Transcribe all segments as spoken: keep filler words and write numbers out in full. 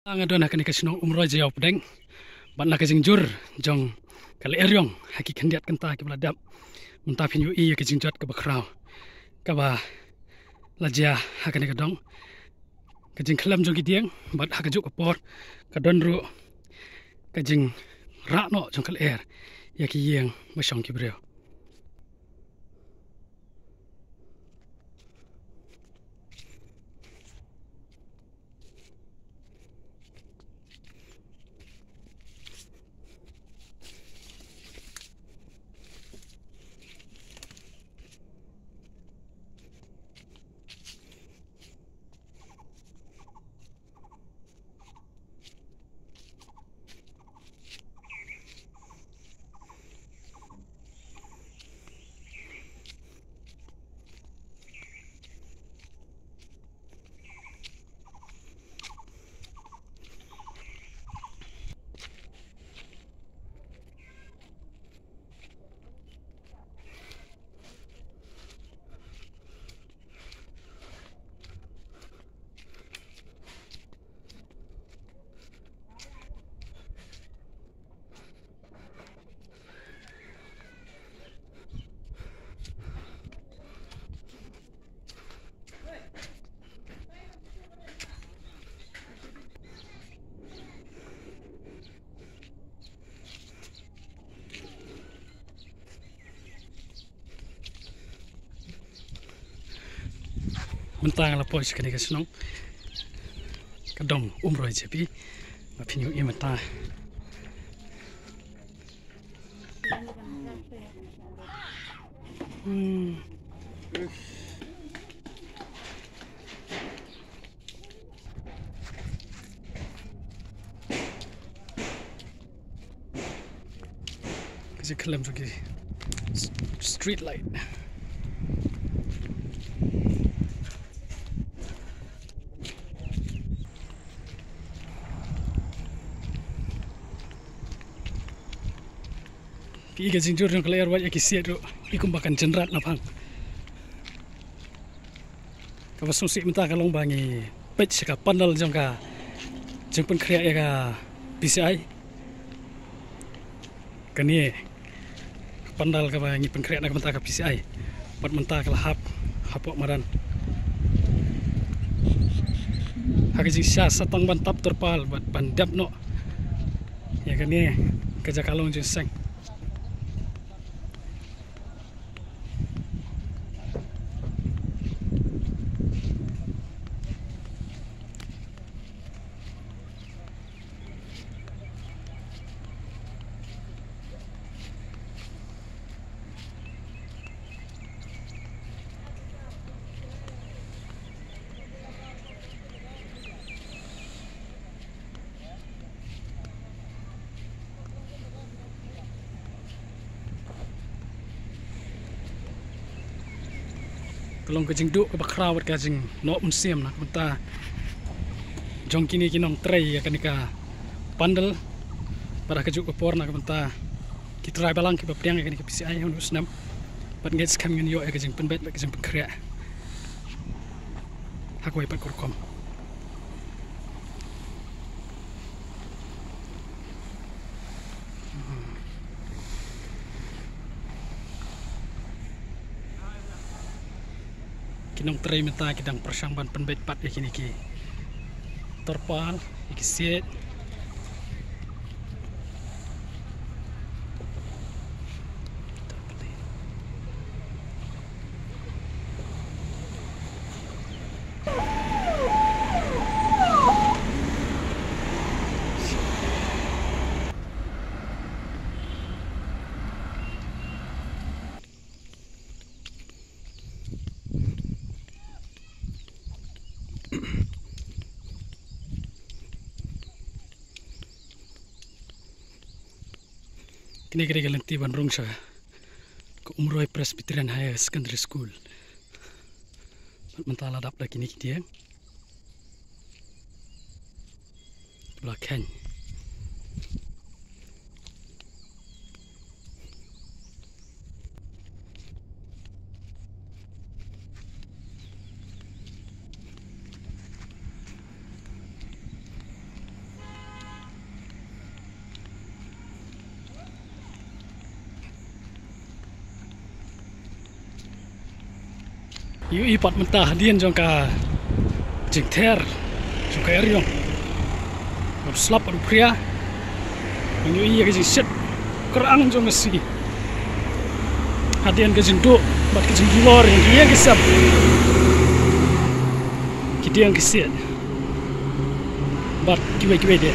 Nga don ha kane ka shnong Umroi Jaiaw Pdeng bad na ka jingjur jong ka lyer ïong ha ki khyndiat kynta kiba la dep, mynta phin ïohi ïa ka jingjot kaba khraw kaba la jia ha kane ka dong. Ka jingkhlem jong ki dieng bad ha kajuh ka por ka don ruh ka jingrah noh jong ka lyer ïa ki ïing ba shong ki briew. Mynta nga la poi sha kane ka shnong, ka dong Umroi J P. Nga pynïoh i mynta. Hmm. Ka jingkhlem jong ki s-, street light. Phi i ka jingjur jong ka lyer, wat ïa ki siat ruh i kumba kan jynrat na phang. Kaba sngewsih mynta ka long ba ngi peit sha ka pandal jong ka jingpynkhreh ïa ka P C I. Kane ka pandal kaba ngi pynkhreh na ka bynta ka P C I, bad mynta ka la hap hapoh madan. Ha ka jingshisha sa tang ban tap terpal bad ban dep noh ïa kane ka jaka long jingïaseng. Ka long ka jingduh kaba khraw bad ka jingnoh mynsiem na ka bynta jong kine ki nongtrei ïa kane ka pandal. Bad ha kajuh ka por na ka bynta ki trai balang kiba pdiang ïa kane ka P C I ha une u snem. Bad ngeit skhem ngin ïoh ïa ka jingpynbeit bad ka jingpynkhreh ha kawei pat ka rukom. Ki nongtrei mynta ki dang pyrshang ban pynbeit pat ïa kine ki terpal, ïa ki siat. Kine ki dei ki lynti ban rung sha ka Umroi Presbyterian Higher Secondary School. Bad mynta la dap da kine ki dieng. Bla khein. Ïohi pat mynta hadien jong ka jingther jong ka eriong, bad u slap bad u phria. Ngi ïohi ïa ka jingshit krang jong ka sngi hadien ka jingduh bad ka jingdulor ïa ki ïing ki sem, ki dieng ki siej bad kiwei kiwei de.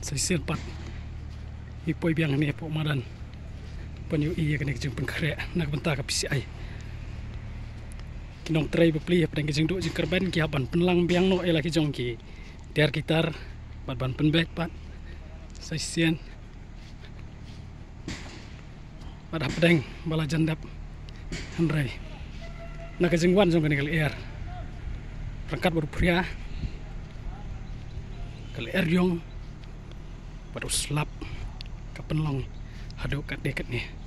Sa shisien pat ngi poi biang hangne hapoh madan ban ïohi ïa kane ka jingpynkhreh na ka bynta ka P C I. Ki nongtrei bapli hapdeng ka jingduh jingkyrmen ki hap ban pynlang biang noh ïa la ki jong ki tiar ki tar bad ban pynbeit pat sa shisien. Bad hapdeng ba la jan dep, hynrei na ka jingwan jong kane ka lyer ryngkat bad u phria, ka lyer eriong bad u slap, ka pynlong haduh katne katne.